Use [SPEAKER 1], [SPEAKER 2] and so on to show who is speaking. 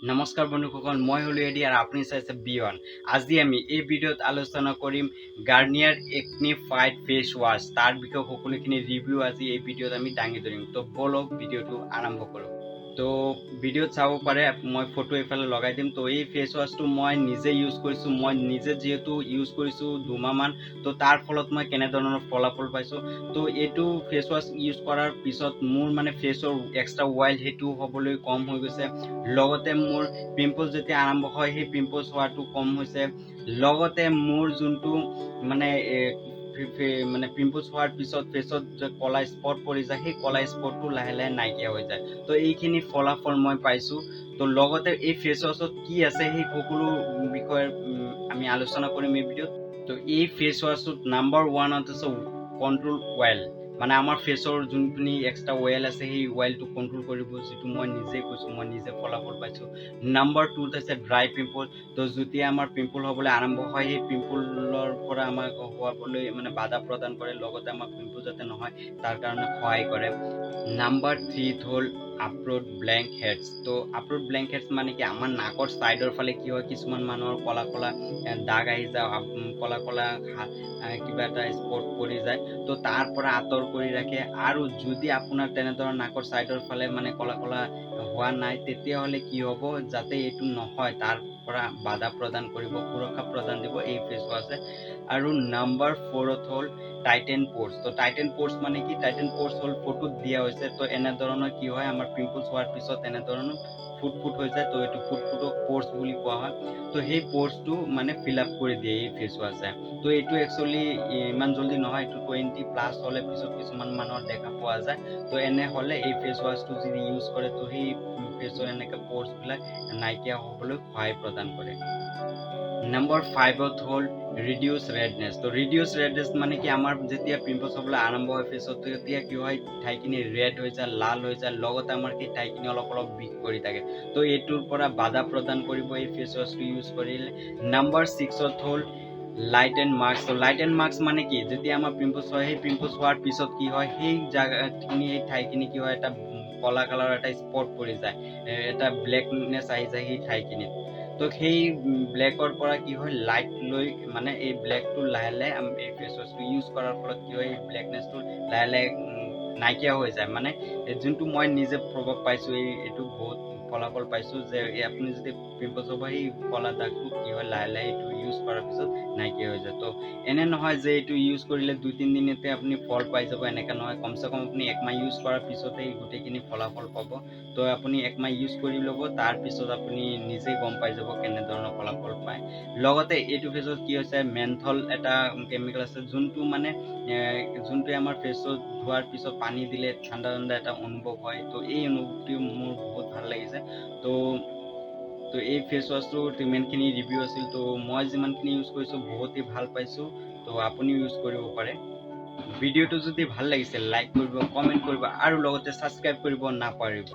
[SPEAKER 1] নমস্কাৰ বন্ধুসকল, মই হ'লো এডি আৰু আপুনি চাইছে বি ওৱান। আজি আমি এই ভিডিঅ'ত আলোচনা কৰিম Garnier acne fight face wash, তাৰ বিষয়ে সকলোখিনি ৰিভিউ আজি এই ভিডিঅ'ত আমি দাঙি ধৰিম। তো ব'লক, ভিডিঅ'টো আৰম্ভ কৰোঁ। তো ভিডিঅ'ত চাব পাৰে, মই ফটো এইফালে লগাই দিম। তো এই ফেচ ৱাছটো মই নিজে ইউজ কৰিছোঁ। মই নিজে যিহেতু ইউজ কৰিছোঁ 2 মাহমান, তো তাৰ ফলত মই কেনেধৰণৰ ফলাফল পাইছোঁ। তো এইটো ফেচ ৱাছ ইউজ কৰাৰ পিছত মোৰ মানে ফেচৰ এক্সট্ৰা অইল সেইটো হ'বলৈ কম হৈ গৈছে। লগতে মোৰ পিম্পলছ যেতিয়া আৰম্ভ হয়, সেই পিম্পলছ হোৱাটো কম হৈছে। লগতে মোৰ যোনটো মানে মানে পিম্পলছ হোৱাৰ পিছত ফেচত যে ক'লা স্পট পৰি যায়, সেই ক'লা স্পটটো লাহে লাহে নাইকিয়া হৈ যায়। তো এইখিনি ফলাফল মই পাইছোঁ। তো লগতে এই ফেচ ৱাছত কি আছে, সেই সকলো বিষয়ে আমি আলোচনা কৰিম এই ভিডিঅ'ত। তো এই ফেচ ৱাছটোত নাম্বাৰ ওৱানত আছে কণ্ট্ৰল অইল, মানে আমাৰ ফেচৰ যোনখিনি এক্সট্ৰা অইল আছে, সেই অইলটো কণ্ট্ৰল কৰিব, যিটো মই নিজে কৈছোঁ, মই নিজে ফলাফল পাইছোঁ। নাম্বাৰ টুত আছে ড্ৰাই পিম্পল। তো যেতিয়া আমাৰ পিম্পল হ'বলৈ আৰম্ভ হয়, সেই পিম্পলৰ পৰা আমাক হোৱাবলৈ মানে বাধা প্ৰদান কৰে, লগতে আমাক পিম্পল যাতে নহয় তাৰ কাৰণে সহায় কৰে। নাম্বাৰ থ্ৰীত হ'ল আপলোড ব্লেক হেডছ। তো আপলোড ব্লেক হেডছ মানে কি? আমাৰ নাকৰ ছাইডৰ ফালে কি হয়, কিছুমান মানুহৰ ক'লা ক'লা দাগ আহি যায়, ক'লা ক'লা কিবা এটা স্পট পৰি যায়। তো তাৰ পৰা আঁতৰ কৰি ৰাখে। আৰু যদি আপোনাৰ তেনেধৰণৰ নাকৰ ছাইডৰ ফালে মানে ক'লা ক'লা হোৱা নাই, তেতিয়াহ'লে কি হ'ব, যাতে এইটো নহয় তাৰ পৰা বাধা প্ৰদান কৰিব, সুৰক্ষা প্ৰদান দিব এই ফেচ ৱাছে। আৰু নাম্বাৰ ফ'ৰত হ'ল টাইটেন প'ৰ্ছ। তো টাইটেন প'ৰ্ছ মানে কি? টাইটেন প'ৰ্ছ হ'ল, ফটোত দিয়া হৈছে। তো এনেধৰণৰ কি হয়, আমাৰ পিম্পলছ হোৱাৰ পিছত এনেধৰণৰ ফুট ফুট হৈ যায়। তো এইটো ফুট ফুটক প'ৰ্ছ বুলি কোৱা হয়। তো সেই প'ৰ্ছটো মানে ফিল আপ কৰি দিয়ে এই ফেচ ৱাছে। তো এইটো একচুৱেলি ইমান জল্দি নহয়, এইটো 20+ হ'লে পিছত কিছুমান মানুহৰ দেখা পোৱা যায়। তো এনে হ'লে এই ফেচ ৱাছটো যদি ইউজ কৰে, তো সেই ফেচৰ এনেকৈ প'ৰ্ছবিলাক নাইকিয়া হ'বলৈ সহায় প্ৰদান কৰে। নম্বৰ ফাইভত হ'ল ৰিডিউচ ৰেডনেছ। তো ৰিডিউচ ৰেডনেছ মানে কি? আমাৰ যেতিয়া পিম্পলছ হ'বলৈ আৰম্ভ হয় ফেচত, তেতিয়া কি হয়, ঠাইখিনি ৰেড হৈ যায়, লাল হৈ যায়, লগতে আমাৰ সেই ঠাইখিনি অলপ অলপ বিষ কৰি থাকে। তো এইটোৰ পৰা বাধা প্ৰদান কৰিব এই ফেচ ৱাছটো ইউজ কৰিলে। নাম্বাৰ ছিক্সত হ'ল লাইট এণ্ড মাৰ্কছ। তো লাইট এণ্ড মাৰ্কছ মানে কি? যেতিয়া আমাৰ পিম্পলছ হয়, সেই পিম্পলছ হোৱাৰ পিছত কি হয়, সেই জাগাখিনি, সেই ঠাইখিনি কি হয়, এটা ক'লা কালাৰৰ এটা স্পট পৰি যায়, এটা ব্লেকনেছ আহি যায় সেই ঠাইখিনিত। তো সেই ব্লেকৰ পৰা কি হয়, লাইট লৈ মানে এই ব্লেকটো লাহে লাহে এই ফেচ ৱাছটো ইউজ কৰাৰ ফলত কি হয়, এই ব্লেকনেছটো লাহে লাহে নাইকিয়া হৈ যায়। মানে যোনটো মই নিজে প্ৰভাৱ পাইছোঁ, এইটো বহুত ফলাফল পাইছোঁ যে এই আপুনি যদি পিম্পলছ হ'ব, সেই ক'লা দাগটো কি হয়, লাহে লাহে এইটো ইউজ কৰাৰ পিছত নাইকিয়া হৈ যায়। তো এনে নহয় যে এইটো ইউজ কৰিলে 2-3 দিনতে আপুনি ফল পাই যাব, এনেকুৱা নহয়। কমচে কম আপুনি একমাহ ইউজ কৰাৰ পিছতে গোটেইখিনি ফলাফল পাব। তো আপুনি একমাহ ইউজ কৰি ল'ব, তাৰপিছত আপুনি নিজেই গম পাই যাব কেনেধৰণৰ ফলাফল পায়। লগতে এইটো ফেচত কি হৈছে, মেন্থল এটা কেমিকেল আছে, যোনটো মানে যোনটোৱে আমাৰ ফেচত ধোৱাৰ পিছত পানী দিলে ঠাণ্ডা ঠাণ্ডা এটা অনুভৱ হয়। তো এই অনুভৱটো মোৰ বহুত ভাল লাগিছে। তো এই ফেচ ৱাছটোৰ ইমানখিনি ৰিভিউ আছিল। তো মই যিমানখিনি ইউজ কৰিছোঁ, বহুতেই ভাল পাইছোঁ। তো আপুনিও ইউজ কৰিব পাৰে। ভিডিঅ'টো যদি ভাল লাগিছে, লাইক কৰিব, কমেণ্ট কৰিব আৰু লগতে ছাবস্ক্ৰাইব কৰিব নাপাহৰিব।